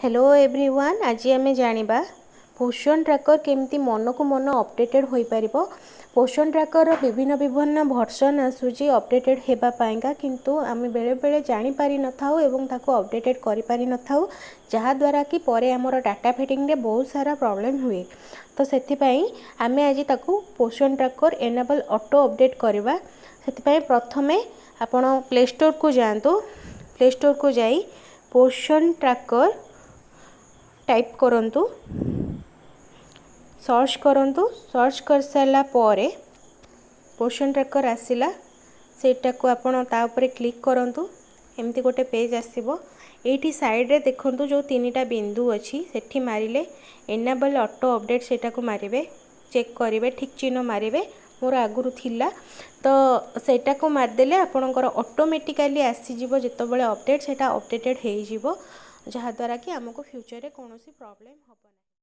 Hello everyone, ଆଜି ଆମେ ଜାଣିବା ପୋଷଣ ଟ୍ରାକର୍ କେମିତି ମନକୁ ମନ ଅପଡ଼େଟେଡ଼୍ ହୋଇପାରିବ। ପୋଷଣ ଟ୍ରାକର୍ର ବିଭିନ୍ନ ବିଭିନ୍ନ ଭର୍ସନ୍ ଆସୁଛି ଅପଡ଼େଟେଡ଼୍ ହେବା ପାଇଁକା, କିନ୍ତୁ ଆମେ ବେଳେବେଳେ ଜାଣିପାରିନଥାଉ ଏବଂ ତାକୁ ଅପଡ଼େଟେଡ଼୍ କରିପାରିନଥାଉ, ଯାହାଦ୍ୱାରା କି ପରେ ଆମର ଡାଟା ଫିଡ଼ିଂରେ ବହୁତ ସାରା ପ୍ରୋବ୍ଲେମ୍ ହୁଏ। ତ ସେଥିପାଇଁ ଆମେ ଆଜି ତାକୁ ପୋଷଣ ଟ୍ରାକର୍ ଏନାବଲ୍ ଅଟୋ ଅପଡ଼େଟ୍ କରିବା। ସେଥିପାଇଁ ପ୍ରଥମେ ଆପଣ ପ୍ଲେ ଷ୍ଟୋରକୁ ଯାଆନ୍ତୁ। ପ୍ଲେ ଷ୍ଟୋରକୁ ଯାଇ ପୋଷଣ ଟ୍ରାକର୍ ଟାଇପ୍ କରନ୍ତୁ, ସର୍ଚ୍ଚ କରନ୍ତୁ। ସର୍ଚ୍ଚ କରିସାରିଲା ପରେ ପୋଷଣ ଟ୍ରାକର୍ ଆସିଲା, ସେଇଟାକୁ ଆପଣ ତା ଉପରେ କ୍ଲିକ୍ କରନ୍ତୁ। ଏମିତି ଗୋଟେ ପେଜ୍ ଆସିବ। ଏଇଠି ସାଇଡ଼୍ରେ ଦେଖନ୍ତୁ, ଯେଉଁ ତିନିଟା ବିନ୍ଦୁ ଅଛି, ସେଠି ମାରିଲେ ଏନାବଲ୍ ଅଟୋ ଅପଡ଼େଟ୍, ସେଇଟାକୁ ମାରିବେ, ଚେକ୍ କରିବେ, ଠିକ୍ ଚିହ୍ନ ମାରିବେ। ମୋର ଆଗରୁ ଥିଲା, ତ ସେଇଟାକୁ ମାରିଦେଲେ ଆପଣଙ୍କର ଅଟୋମେଟିକାଲି ଆସିଯିବ। ଯେତେବେଳେ ଅପଡ଼େଟ୍, ସେଇଟା ଅପଡ଼େଟେଡ଼୍ ହେଇଯିବ, ଯାହାଦ୍ୱାରା କି ଆମକୁ ଫ୍ୟୁଚର୍ରେ କୌଣସି ପ୍ରୋବ୍ଲେମ୍ ହେବ ନାହିଁ।